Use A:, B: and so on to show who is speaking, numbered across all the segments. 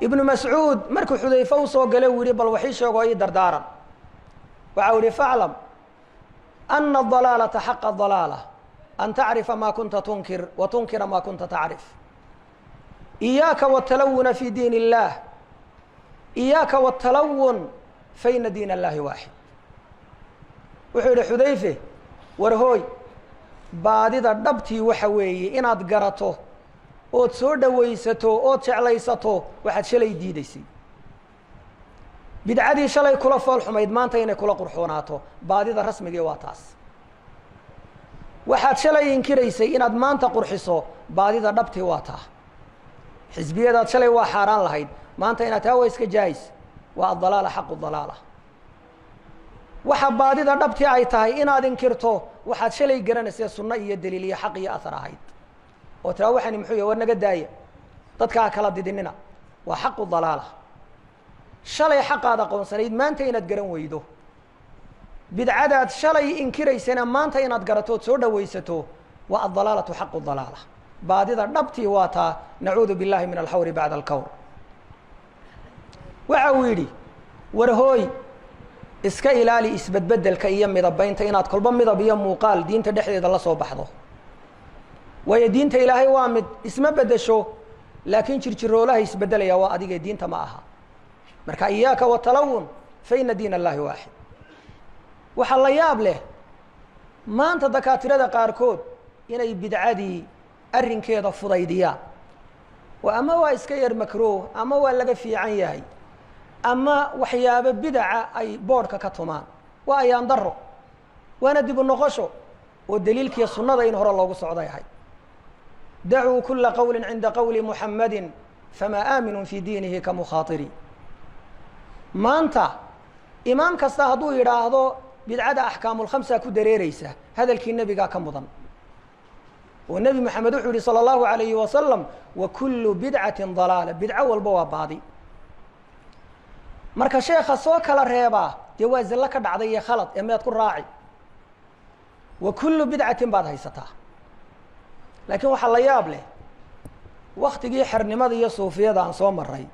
A: Ibnu Mascuud markuu Xudayfe usoo galay uu yihi: "Bal waxii sheegoo ii dardaaran." Waxa u yihi: "Faclam ana adalaalata xaqa dalaala an tacrifa maa kunta tunkir wa tunkira maa kunta tacrif. Iyaaka wاtalawuna fi diin اllah, iyaaka wاtalawun, faina diin اllahi waaxid." Wuxuu yidhi Xudayfe: "War hooy, baadida dhabtii waxa weeye inaad garato ood soo dhawaysato ood jeclaysato waxaad shalay diidaysay. Bidcadii shalay kula fool xumayd maanta inay kula qurxoonaato, baadida rasmigii waa taas. Waxaad shalay inkiraysay inaad maanta qurxiso, baadida dhabtii waa taa. Xisbiyadaad shalay waa xaaraan lahayd, maanta inaad taa waa iska jaahis, waa adalaala xaqu dalaala. Waxa baadida dhabtii ay tahay inaad inkirto waxaad shalay garanaysee sunno iyo daliil iyo xaq iyo ahar ahayd, oo tiraa: 'Waxani muxuu yahy? War naga daaya, dadka ha kala didinina.' Waa xaqu dalaala. Shalay xaqaad aqoonsanayd maanta inaad garan weydo, bidcadaad shalay inkiraysana maanta inaad garato ood soo dhawaysato, waa addalaalatu xaqu dalaala. Baadida dhabtii waa taa. Nacuudu billahi min alxawri bacda alkawr." Waxa uu yidhi: "War hooy, iska ilaali isbedbedelka iyo midabaynta, inaad kolba midab iyo muuqaal diinta dhexdeeda la soo baxdo, waayo diinta Ilaahay waa mid, isma beddesho, laakiin jirjiroolaha isbedelaya waa adigee, diinta ma aha. Marka iyaaka watalawun, fa ina diin allahi waaxid." Waxaa la yaab leh maanta dakaatirada qaarkood inay bidcadii arrinkeeda fudaydiyaan, oo ama waa iska yar makruuh, ama waa laga fiican yahay, ama waxyaabo bidaca ay boodhka ka tumaan. Waa ayaan daro, waana dib u noqosho oo daliilkiiyo sunnada in hore loogu socday ahay. Dacuu kula qowli cinda qowli Muxamadi, famaa aaminun fii diinihi ka mukhaatiri. Maanta imaam kasta hadduu yidhaahdo bidcada axkaamulkhamsa ku dareereysa, hadalkii nebigaa ka mudan, oo Nebi Moxamed wuxuu yihi salى اllahu alayhi wasalam: "Wa kullu bidcati dalaala." Bidco walba waa baadi. Marka sheekha soo kala reebaa dee waa zallo ka dhacday iyo khalad ee meed ku raaci. Wa kullu bidcatin baad haysataa. Laakiin waxaa la yaab leh, waktigii xernimada iyo suufiyada aan soo maray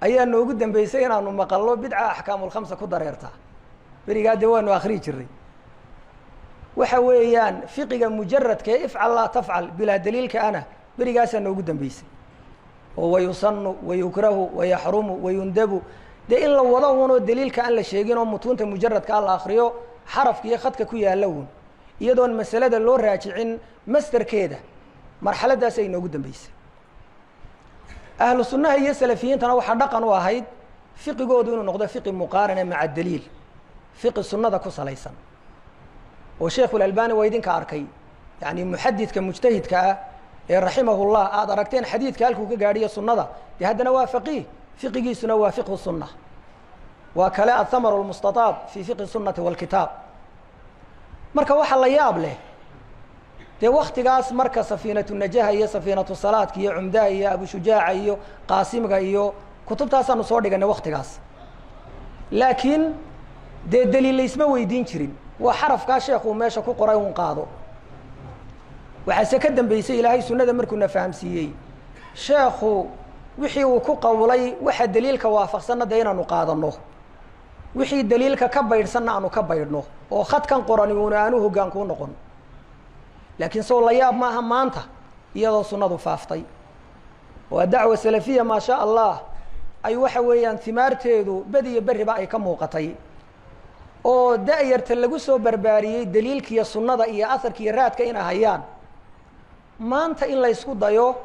A: ayaa noogu dambeysay inaanu maqallo bidca axkaamulkhamsa ku dareertaa. Berigaa dee waanu akriyi jiray. Waxa weeyaan fiqiga mujaradka ee ifcal laa tafcal bilaa daliilka ana berigaasaa noogu dambeysay, oo wayusanu wayukrahu wayaxrumu wayundabu, dee in la wado unoo daliilka aan la sheegin, oo mutuunta mujaradka la akriyo, xarafka iyo khadka ku yaalla un, iyadoon masalada loo raajicin masterkeeda. Marxaladaas ay noogu dambeysay. Ahlu sunnaha iyo salafiyiintana waxaa dhaqan u ahayd fiqigoodu inuu noqdo fiqi muqaarana maca daliil, fiqi sunnada ku salaysan. Oo Sheikhulalbani waa idinka arkay, yani muxadidka mujtahidka ah ee raximahullah aada aragteen xadiidka halkuu ka gaadhiyo sunnada, dee haddana waa faqiih, fiqigiisuna waa fiqhu sunna. Waa kale athamar lmustataab fi fiqhi sunnati walkitaab. Marka waxaa la yaab leh dee waktigaas marka safiinatu najaha iyo safiinatu salaadka iyo cumdaha iyo Abushujaaca iyo qaasimga iyo kutubtaasaanu soo dhiganay waktigaas, laakiin dee daliil laysma weydiin jirin, waa xarafkaa sheekuu meesha ku qoray un qaado. Waxaase ka dambeysay Ilaahay sunnada markuuna fahamsiiyey, sheekhu wixii uu ku qawlay waxa daliilka waafaqsanna dee inaanu qaadano, wixii daliilka ka baydhsanna aanu ka baydhno, oo khadkan qorani uuna aanu hoggaan kuu noqon. Laakiin sow la yaab maaha maanta iyadoo sunnadu faaftay oo dacwa salafiya, maa shaa Allah, ay waxa weeyaan timaarteedu bediyo berriba ay ka muuqatay, oo da-yarta lagu soo barbaariyey daliilkiiyo sunnada iyo asarka iyo raadka inay hayaan, maanta in laysku dayo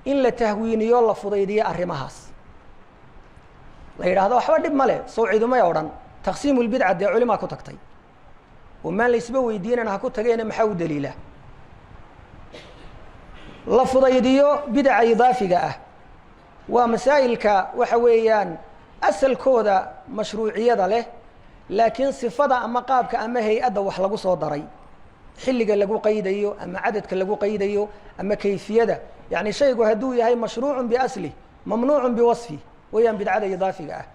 A: in la tahwiiniyo, la fudaydiyo arrimahaas, la yidhaahdo waxba dhib ma leh, sow cidumay odhan taqsiimu lbidca? Dee culimaa ku tagtay oo maan laysba weydiinana ha ku tageene, maxaa u daliila? La fudaydiyo bidaca idaafiga ah waa masaa'ilka waxa weeyaan asalkooda mashruuciyada leh, laakiin sifada ama qaabka ama hay-adda wax lagu soo daray, xilliga lagu qaydayo ama cadadka lagu qaydayo ama kayfiyada. Yani shaygu hadduu yahay mashruucun biaslih mamnuucun biwasfi weeyaan bidcada idaafiga ah,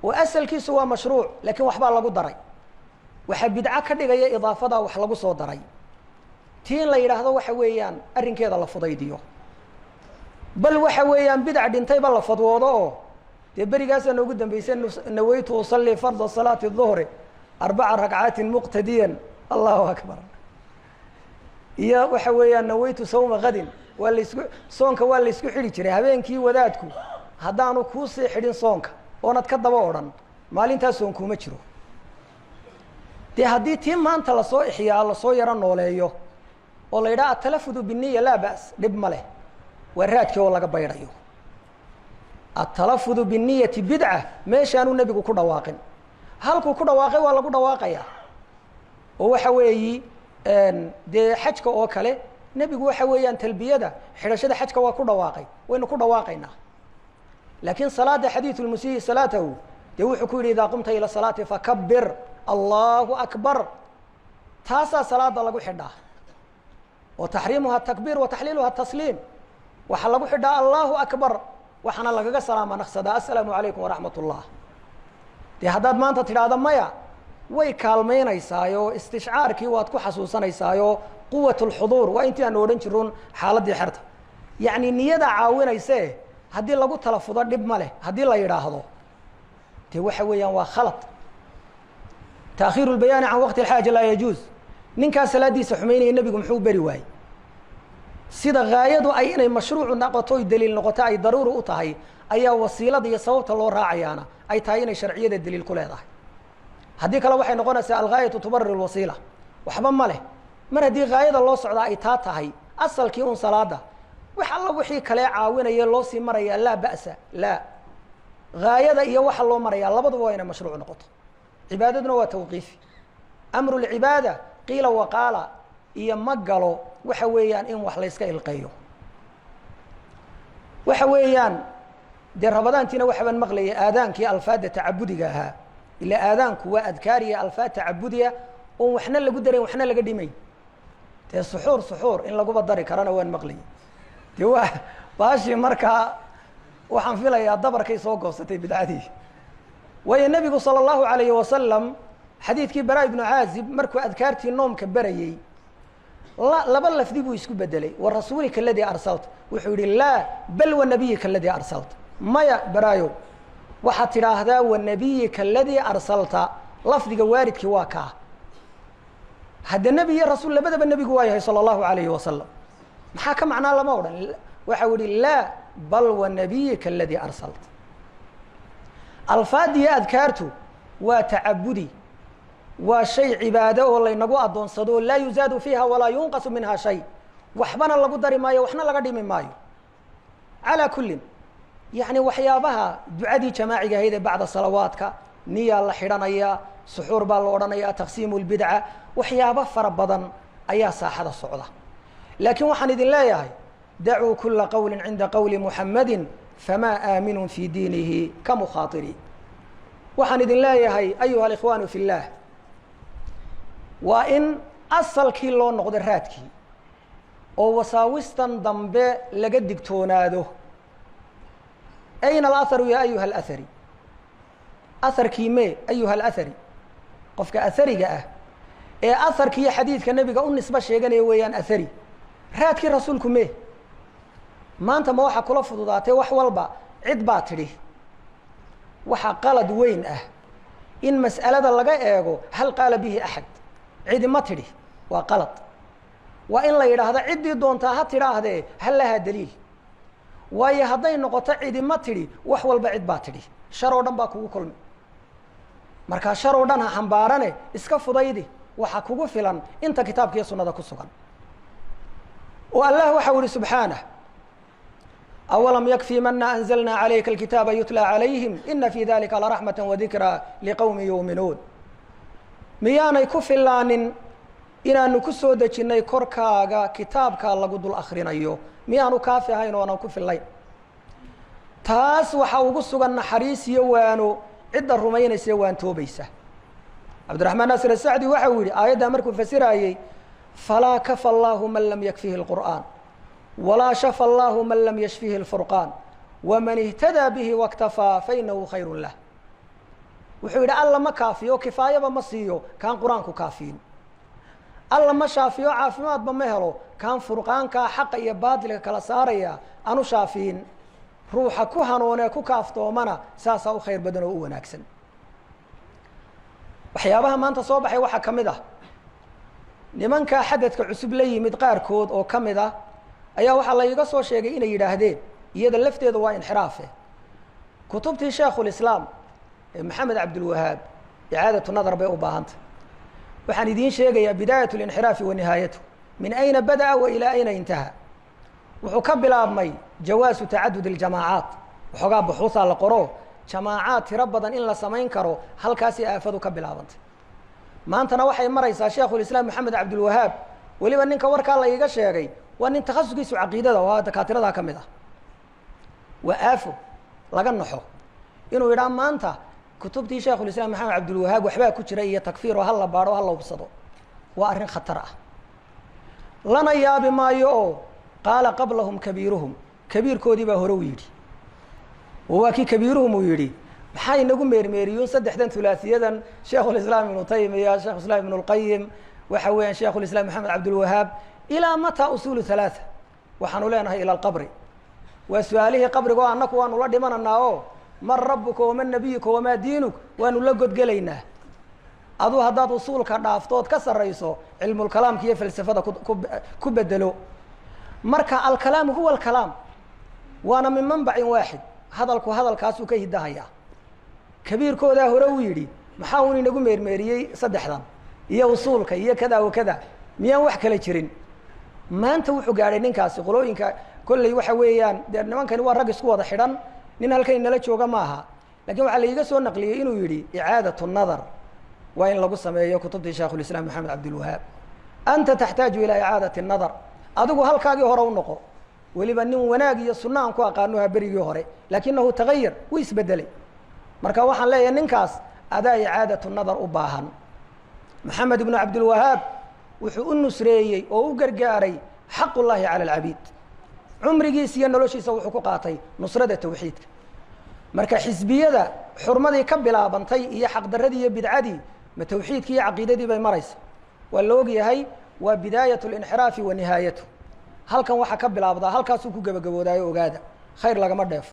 A: oo asalkiisu waa mashruuc laakiin waxbaa lagu daray, waxaa bidco ka dhigaya idaafadaa wax lagu soo daray. Tii in la yidhaahdo waxa weeyaan arrinkeeda la fudaydiyo. Bal waxa weeyaan bidac dhintayba la fadwoodo oo dee berigaasaa noogu dambeysay, nawaytu usalli farda salaati duhri arbaca ragcaatin muqtadiyan, allahu akbar. Iyo waxa weeyaan nawaytu sawma kadin, waa laisku soonka waa laysku xidhi jiray habeenkii. Wadaadku haddaanu kuusii xidhin soonka oonad ka daba odhan, maalintaas soon kuuma jiro. Dee haddii tii maanta lasoo ixyaa, lasoo yaro nooleeyo oo la yidhaha atalafudu biniya laa ba's, dhib ma leh, waa raadkii oo laga baydhayo. Atalafudu biniyati bidca meeshaanuu nebigu ku dhawaaqin, halkuu ku dhawaaqay waa lagu dhawaaqayaa. Oo waxa weeyi dee xajka oo kale nebigu waxa weeyaan talbiyada xidhashada xajka waa ku dhawaaqay, waynu ku dhawaaqaynaa. Laakiin salaada, xadiidu lmusii salaatahu, dee wuxuu ku yidhi idaa qumta ila salaati fakabir allahu akbar. Taasaa salaada lagu xidhaa oo taxriimuha takbiir wa taxliiluha tasliim. Waxaa lagu xidhaa allahu akbar, waxaana lagaga salaama naqsadaa assalaamu calaykum waraxmat ullah. Dee haddaad maanta tidhaahdo maya, way kaalmaynaysaayoo istishcaarkii waad ku xasuusanaysaayoo quwat lxuduur waa intii aanu odhan jirun xaaladdii xerta, yacni niyada caawinayse, haddii lagu talafudo dhib ma leh. Haddii la yidhaahdo dee waxa weeyaan waa khalad. Taakhiiru lbayaani can waqti alxaaja laa yajuuz. Ninkaa salaadiisa xumaynaya nebigu muxuu beri waayey? Sida haayadu ay inay mashruucu noqoto oy daliil noqoto ay daruuri u tahay, ayaa wasiilada iyo sababta loo raacayaana ay tahay inay sharciyada daliil ku leedahay. Haddii kale waxay noqonaysaa algaayatu tubarir alwasiila, waxba ma leh. Mar haddii haayada loo socdaa ay taa tahay asalkii un salaada, wax alla wixii kalee caawinaya loo sii maraya laa ba'sa. Laa, haayada iyo waxa loo maraya labaduba waa inay mashruuc noqoto. Cibaadaduna waa tawqiifi. Amru lcibaada qiila waqaala iyo ma galo. Waxa weeyaan in wax layska ilqeeyo waxa weeyaan dee rabadaantiina waxabaan maqlayay aadaankii alfaadda tacabudiga ahaa. Ilaa aadaanku waa adkaar iyo alfaad tacabudiya oon waxna lagu darayn, waxna laga dhimayn. Dee suxuur suxuur in laguba dari karana waan maqlayay. Dee waa baashii markaa waxaan filayaa dabarkay soo goosatay bidcadii. Waayo, nebigu sala allahu alayhi wasalam xadiidkii Bara ibnu Caazib markuu adkaartii noomka berayey, laba lafdi buu isku bedelay. Wa rasuulika aladii arsalta, wuxuu yihi laa, bal wa nabiyika aladii arsalta. Maya baraayo, waxaad tidhaahdaa wa nabiyika aladii arsalta. Lafdiga waaridkii waa kaa. Hadda nebi iyo rasuul labadaba nebigu waa yahay sala allahu alayhi wasalam. Maxaa ka macnaa lama odhan. Waxau yihi laa, bal wa nabiyika aladii arsalta. Alfaadiyo adkaartu waa tacabudi, waa shay cibaado oo laynagu addoonsado, laa yuzaadu fiiha walaa yunqasu minha shay. Waxbana lagu dari maayo, waxna laga dhimi maayo. Calaa kullin, yacni waxyaabaha ducadii jamaaciga ahayd ee bacda salawaadka, niyaa la xidhanayaa, suxuur baa la odhanayaa, taqsiimu lbidca, waxyaabo fara badan ayaa saaxada socda. Laakiin waxaan idin leeyahay dacuu kula qowli cinda qowli muxamadi, famaa aaminun fii diinihi ka mukhaatiri. Waxaan idin leeyahay, ayuha alikhwaanu fi اllah, waa in asalkii loo noqdo raadkii oo wasaawistan dambe laga digtoonaado. Ayna alaharu ya ayuha alahari? Aharkii mee, ayuha alahari? Qofka ahariga ah ee aharkiiyo xadiidka nebiga u nisbo sheeganaya weeyaan ahari. Raadkii rasuulku mee? Maanta ma waxaa kula fududaatay wax walba cid baa tidhi? Waxaa qalad weyn ah in mas'alada laga eego hal qaala bihi axad, cidi ma tidhi, waa qalad. Waa in la yidhaahdo ciddii doontaa ha tidhaahdee, hal lahaa daliil? Waayo, hadday noqoto cidi ma tidhi, wax walba cid baa tidhi, shar oo dhan baa kugu kulmi. Markaa shar oo dhan ha xambaarane, iska fudaydi. Waxaa kugu filan inta kitaabka iyo sunnada ku sugan. Oo Allah waxau yihi subxaanah: awalam yakfihim ana anzalna calayka alkitaaba yutlى calayhim, ina fi dalika laraxmata wadikraa liqowmi yuuminuun. Miyaanay ku filaanin inaanu ku soo dejinnay korkaaga kitaabkaa lagu dul akrinayo? Miyaanu kaafi ahayn oonan ku fillayn? Taas waxaa ugu sugan naxariis iyo waano cidda rumaynaysa ee waantoobaysa. Cabdiraxmaan Naasir Asacdi waxa uu yihi aayaddaa markuu fasiraayey: falaa kafa allahu man lam yakfihi اlqur'aan, walaa shafa allahu man lam yashfihi اlfurqaan, waman ihtadaa bihi waktafaa fainahu khayru lah. Wuxuu yidhi: Alla ma kaafiyo, kifaayaba ma siiyo kaan qur-aanku kaafiyin. Alla ma shaafiyo, caafimaadba ma helo kaan furqaankaa xaqa iyo baatilka kala saaraya anu shaafiyin. Ruuxa ku hanuunee ku kaaftoomana saasaa u khayr badan oo u wanaagsan. Waxyaabaha maanta soo baxay waxaa ka mid ah nimankaa xadadka cusub la yimid qaarkood oo ka mid ah ayaa waxaa layga soo sheegay inay yidhaahdeen, iyada lafteeda waa inxiraafe, kutubtii sheekhulislaam ee Maxamed Cabdulwahaab icaadatu nadar bay u baahantay. Waxaan idiin sheegayaa bidaayat linxiraafi wa nihaayatu, min ayna bada'a wa ilaa ayna intaha. Wuxuu ka bilaabmay jawaasu tacadud iljamaacaat. Waxoogaa buxuusaa la qoro, jamaacaad tiro badan in la samayn karo, halkaasii aafadu ka bilaabantay. Maantana waxay maraysaa sheekhulislaam Maxamed Cabdulwahaab, weliba ninka warkaa la iiga sheegay waa nin takhasuskiisu caqiidada oo dakaatiradaa ka mid ah, waa aafo laga naxo inuu yidhaha maanta kutubtii sheekhulislaam Maxamed Cabdulwahaab waxbaa ku jira iyo takfiir oo hala baadho, hala hubsado. Waa arrin khatar ah, lana yaabi maayo oo qaala qablahum kabiiruhum, kabiirkoodii baa hore u yidhi, oo waa kii kabiiruhum uu yidhi, maxaa inagu meermeeriyuun saddexdan hulaasiyadan, sheekhulislaam Ibnu Taymiya, shekhulislaam Ibnu Lqayim, waxa weeyaan sheikhulislaam Maxamed Cabdulwahaab, ilaa mataa usuulu halaatha? Waxaanu leenahay ila alqabri. Waa su-aalihii qabriga oo annaku waanu la dhimananaa oo man rabuka waman nabiyuka wamaa diinuk waanu la godgelaynaa. Aduu haddaad usuulka dhaaftood ka sarrayso, cilmulkalaamka iyo falsafada ku bedelo. Marka alkalaamu huwa alkalaam, waana min manbacin waaxid, hadalku hadalkaasuu ka hidahayaa. Kabiirkoodaa hore uu yidhi, maxaa uun inagu meermeeriyey saddexdan iyo usuulka iyo kada wa kada? Miyaan wax kala jirin? Maanta wuxuu gaadhay ninkaasi qolooyinka kolley waxa weeyaan dee nimankani waa rag isku wada xidhan, nin halkan inala jooga maaha, lakin waxaa laiga soo naqliyey inuu yidhi icaadatu nadar waa in lagu sameeyo kutubtii sheikhulislaam Maxamed Cabdilwahaab. Anta taxtaaju ilaa icaadati nadar, adigu halkaagii hore u noqo. Weliba nin wanaag iyo sunna aan ku aqaanuha berigii hore, lakinahu tagayar, wuu isbedelay. Marka waxaan leeyahay ninkaas adaa icaadatu nadar u baahan. Maxamed Ibnu Cabdilwahaab wuxuu u nusreeyey oo u gargaaray xaqullaahi cala alcabiid. Cumrigiisa iyo noloshiisa wuxuu ku qaatay nusrada tawxiidka. Marka xisbiyada xurmadii ka bilaabantay iyo xaqdaradii iyo bidcadii ma tawxiidkii iyo caqiidadii bay maraysa? Waa la ogyahay, waa bidaayat linxiraafi wa nihaayatu. Halkan waxaa ka bilaabdaa halkaasuu ku gebagaboodaayo. Ogaada, khayr lagama dheefo.